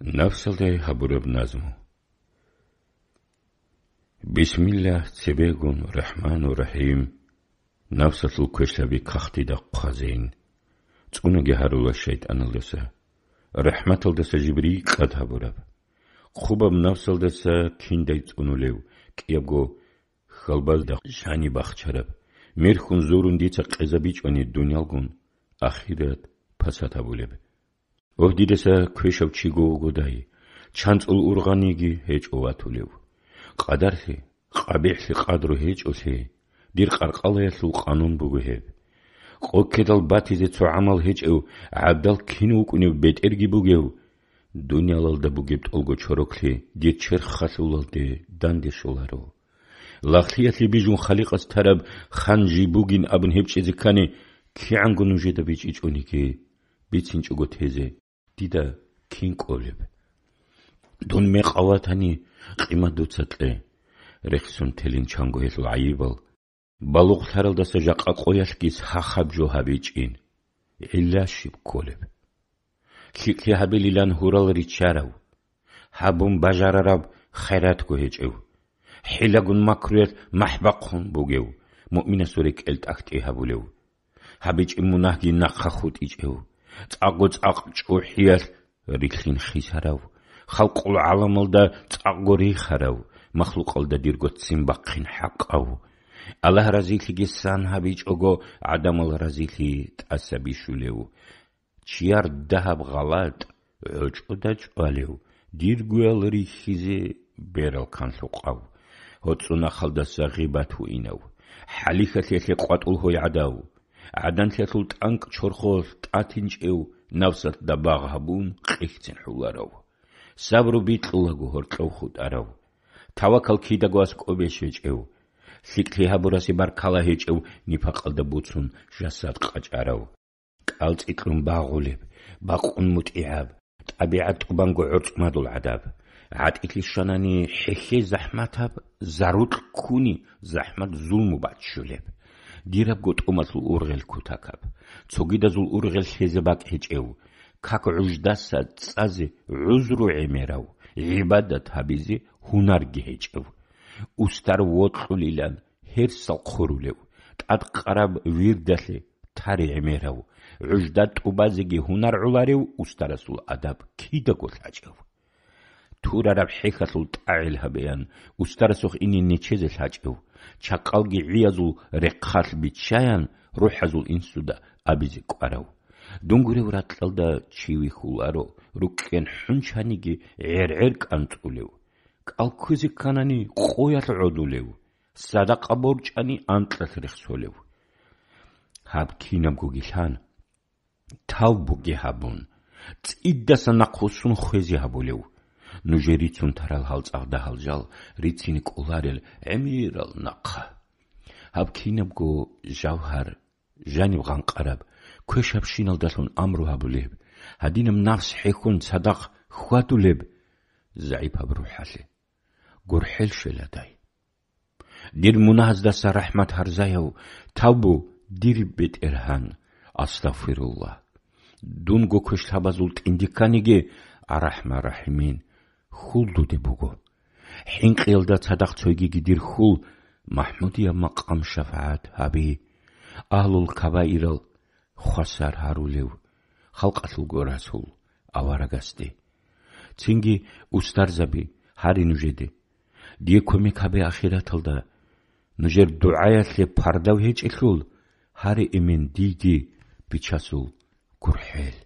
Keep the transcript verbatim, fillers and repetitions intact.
Нафсалда гьабураб назму. Бисмиллагь, цебегун, Рахману Рахим. Нафсалъул квешлъаби кахъдида хъвазейин. ЦӀунаги гьарула шайтӀаналдаса. РахӀматалдаса жиб рикӀкӀад гьабураб. Хъубаб нафсалдаса киндай цӀунулев, кӀиябго хьалбазда жаниб бахчараб, мирхун зурун дица къезабичӀони дуниялгун, ахират пасат гьабулеб. Ов, дидаса квешав чиго вугодай, чанцӀул ургъаниги гьечӀо ватулев. Къадарлъи, къабихӀлъи къадру гьечӀолъи, дир къаркъалаялъул къанун буго гьеб. Къоккедал батизе цо гӀамал гьечӀев гӀабдал кин вукӀунев бетӀерги бугев, дуниялалда бугеб тӀолго чороклъи дир черхалъулалде данде щоларо. Лагълъиялъе бижун халикъас тараб хан жий бугин абун гьеб чӀезе ккани, кигӀанго нужеда бичӀчӀичӀониги, бицинчӀого тезе, дида кин кӀолеб? Дун мекъав ватани, къимат дуца кье. Рехсон телин чанго гьелъул гӀайибал. Балугълъаралдаса жакъа къоялъги сахаб жо гьабичӀин. ГӀилла щиб кколеб? ЛъикӀлъи гьабилилан гьурал риччарав, гьабун бажарараб хайратго гьечӀев, хӀилагун макруялъ махӀ бахъун бугев, муъминасул рекӀел тӀахьтӀи гьабулев, гьабичӀеб мунагьги нахъа хутӀичӀев, цӀакъго цӀакъ чӀухӀиялъ рилълъин хисарав, халкъул гӀаламалда цӀакъго рихарав, махлукъалда дирго ццин бахъин хӀакъав, Аллагь разилъиги сан гьабичӀого, гӀадамал разилъи тӀаса бищулев, чияр дагьаб гъалатӀ гӀочӀода чӀвалев, диргоял рихьизе берал канлъукъав, гьоцӀун ахалдаса гъибат гьуинав, хӀалихьалъиялъе къватӀул гьой гӀадав, гӀаданлъиялъул тӀанкӀ чорхолъ тӀатинчӀев, нафсалъда багъ гьабун къихьцин хӀуларав, сабру бикьулаго гьоркьов хутӀарав, тавакал кидаго аскӀобе щвечӀев, лъикӀлъи гьабурасе баркала гьечӀев, нипакъалда буцун жасад къачӀарав, кӀалцӀикьун багъулеб, бакъун мутӀигӀаб, тӀабигӀат тӀубанго гӀорцӀмадул гӀадаб, гӀатӀилъи щванани хӀехьей захӀматаб, зарукь ккуни захӀмат зулму баччулеб, дирабго тӀумалъул ургъел кутакаб, цогидазул ургъел лъезе бакӀ гьечӀев, как гӀуждаса цӀазе гӀузру гӀемерав, гӀибадат гьабизе гьунарги гьечӀев, устар вокьулилан гьерсал хъурулев, тӀадкъараб вирдалъе тари гӀемерав, гӀужда тӀубазеги гьунар гӀоларев устарасул адаб кидаго лъачӀев. Турараб хӀехьалъул тӀагӀел гьабеян, устарасухъ ине нечезе лъачӀев, чакъалги гӀиязул рехъалъ биччаян, рухӀазул инсуда абизе кӀварав. Дун гурев ракьалда чи вихьуларо, рукӀкӀен хӀунчаниги гӀергӀер кӀанцӀулев, кӀал кквезе кканани къоялъ гӀодулев, садакъа борчӀани анкьалъ рехсолев. Гьаб кинабгоги лъан, тавбуги гьабун, цӀидасан нахъвуссун хвезе гьабулев, нужер рицун тарал гьалцӀагъда гьалжал рицине кӀоларел гӀемерал нахъа. Гьаб кинабго жавгьар, жаниб гъанкъараб, квешабщиналдалъун амру гьабулеб, гьадинаб нафс хӀехьон цадахъ хьвадулеб, загӀипаб рухӀалъе гурхӀел щвеладай. Дир мунагьаздаса рахӀмат гьарзаяв, тавбу, дир БетӀергьан, астагъфируллагь. Дунго квешлъабазул тӀинди кканиги, арахӀман-рахӀимин, хьул дуде буго. ХӀинкъиялда цадахъ цойгиги дир хьул, МахӀмудияб макъам шафагӀат гьаби. Агьлул кабаирал хвасар гьарулев, халкъалъулго расул аварагасде. Цинги, устарзаби, гьаре нужеде. Дие кумек гьабе ахираталда. Нужер дугӀаялъе пардав гьечӀелъул, гьаре эмен дийги бичасул гурхӀел.